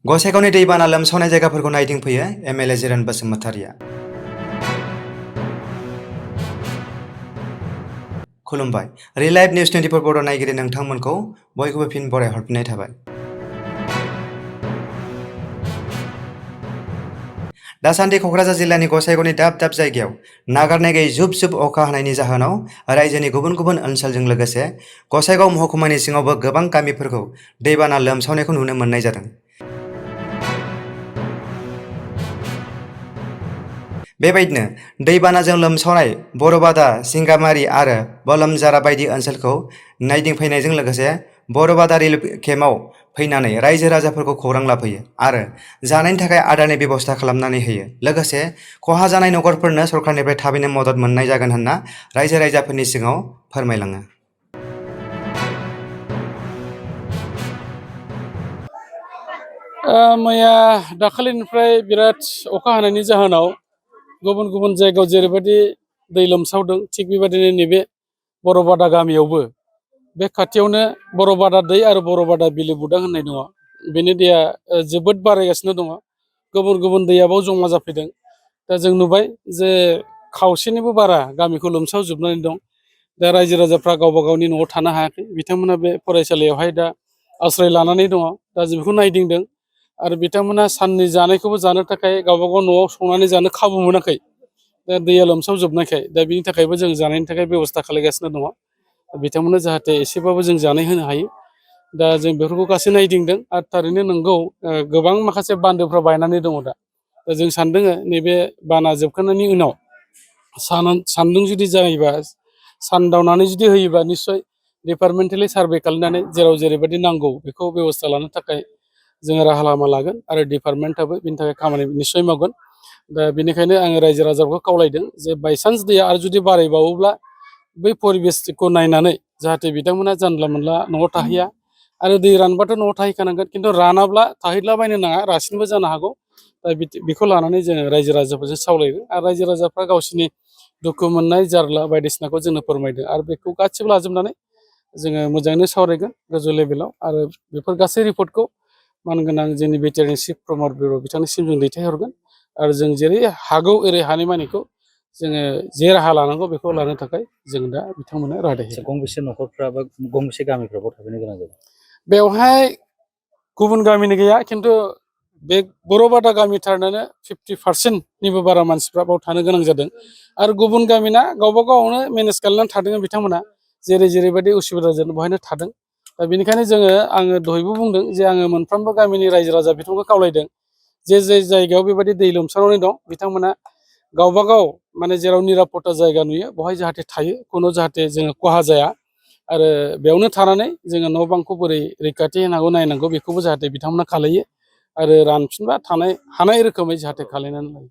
गसाइगावनि दैबाना लोमसावनाय जायगाफोरखौ नायदिंफैयो एमएलए जिरन बसुमतारिया। खुलुमबाय। रिलाइभ निउज 24 बर' नायगिरि नोंथांमोनखौ बयखौबो फिन बराय हरफिननाय थाबाय। दासान्दि क'क्राझार जिल्लानि गसाइगावनि दाब दाब जायगायाव नागारनाय गैयै जुब जुब अखा हानायनि जाहोनाव रायजोनि गुबुन गुबुन ओनसोलजों लोगोसे गसाइगाव महकुमानि सिङावबो गोबां गामिफोरखौ दैबाना लोमसावनायखौ नुनो मोननाय जादों। बेबायदिनो दैबानाजों लोमसावनाय बरबादा, सिंगामारि आरो बलमजारा बायदि ओनसोलखौ नायदिंफैनायजों लोगोसे बरबादा रिलिफ केम्पआव फैनानै रायजो राजाफोरखौ खौरां लाफैयो आरो जानायनि थाखाय आदारनि बेबस्था खालामनानै होयो। लोगोसे खहा जानाय नगरफोरनो सरखारनिफ्राय थाबैनो मदद मोननाय जागोन होनना रायजो राजाफोरनि सिगाङाव फोरमायलाङो। मैया दाखालिनिफ्राय बिराद अखा हानायनि जाहोनाव गुबुन गुबुन जायगायाव जेरैबायदि दै लोमसावदों थिग बेबायदिनो नैबे बरबादा गामियावबो बे खाथियावनो बरबादा दै आरो बरबादा बिलोबुदां होननाय दङ। बेनि दैया जोबोद बारायगासिनो दङ। गुबुन गुबुन दैयाबो जमा जाफैदों। दा जों नुबाय जे खावसेनिबो बारा गामिखौ लोमसावजोबनानै दं। दा रायजो राजाफ्रा गावबा गावनि न'आव थानो हायाखै। बिथांमोना बे फरायसालियावहाय दा आश्रय लानानै दङ। दा जों बेखौ नायदिंदों आरो बिथांमोना साननि जानायखौबो जानो थाखाय गावबा गाव न'आव संनानै जानो खाबु मोनाखै। दा दैया लोमसावजोबनायखाय दा बिनि थाखायबो जों जानायनि थाखाय बेबस्था खालामगासिनो दङ। बिथांमोना जाहाथे एसेबाबो जों जानाय होनो हायो। दा जों बेफोरखौ गासै नायदिंदों आरो थारैनो नंगौ गोबां माखासे बान्दोफ्रा बायनानै दङ। दा जों सानदों नैबे बाना जोबखांनायनि उनाव सान्दुं जुदि जायोबा सानदावनानै जुदि होयोबा निस्सय डिपार्टमेन्टेलि सार्भे खालामनानै जेराव जेरैबायदि नांगौ बेखौ बेबस्था लानो थाखाय जोङो राहा लामा लागोन आरो डिपार्टमेन्टआबो बिनि थाखाय खामानि निस्सय मावगोन। दा बेनिखायनो आङो रायजो राजाखौ खावलायदों जे बायसान्स दैया आरो जुदि बारायबावोब्ला बै परिबेसखौ नायनानै जाहाथे बिथांमोना जानला मोनला न'आव थाहैया आरो दै रानबाथ' न'आव थाहैखानांगोन। खिन्थु रानाब्ला थाहैलाबायनो नाङा, रासिनबो जानो हागौ। दा बेखौ लानानै जोङो रायजो राजाफोरजों सावरायदों आरो रायजो राजाफ्रा गावसिनि दुखु मोननाय जारला बायदिसिनाखौ जोंनो फोरमायदों आरो बेखौ गासिबो लाजोबनानै जोङो मोजाङैनो सावरायगोन गोजौ लेभेलाव आरो बेफोर गासै रिपर्टखौ मानगोनां जोंनि बिटिआरनि चिफ प्रमद बर' बिथांनिसिम जों दैथायहरगोन आरो जों जेरै हागौ एरै हानायमानिखौ जोङो जे राहा लानांगौ बेखौ लानो थाखाय जों दा बिथांमोननो राहा होयो। गंबेसे न'खरफ्रा बा गंबेसे गामिफ्राव थाफैनो गोनां जादों? बेवहाय गुबुन गामिनि गैया, खिन्थु बे बरबादा गामिथारनानो 50%निबो बारा मानसिफ्रा बाव थानो गोनां जादों आरो गुबुन गामिना गावबा गावनो मेनेज खालामनानै थादों। बिथांमोना जेरैबायदि उसुबिदा जादों बेवहायनो थादों। दा बेनिखायनो आङो दहायबो बुंदों जे आङो मोनफ्रोमबो गामिनि रायजो राजा बिथांखौ खावलायदों जे जायगायाव बेबायदि दै लोमसावनानै दं बिथांमोना गावबा गाव माने जेराव निरापत्ता जायगा नुयो बेवहाय जाहाथे थायो, खुनु जाहाथे जोङो खहा जाया आरो बेयावनो थानानै जोङो न' बांखौ बोरै रैखाथि होनांगौ नायनांगौ बेखौबो जाहाथे बिथांमोना खालायो आरो रानफिनबा थानाय हानाय रोखोमै जाहाथे खालायनानै लायो।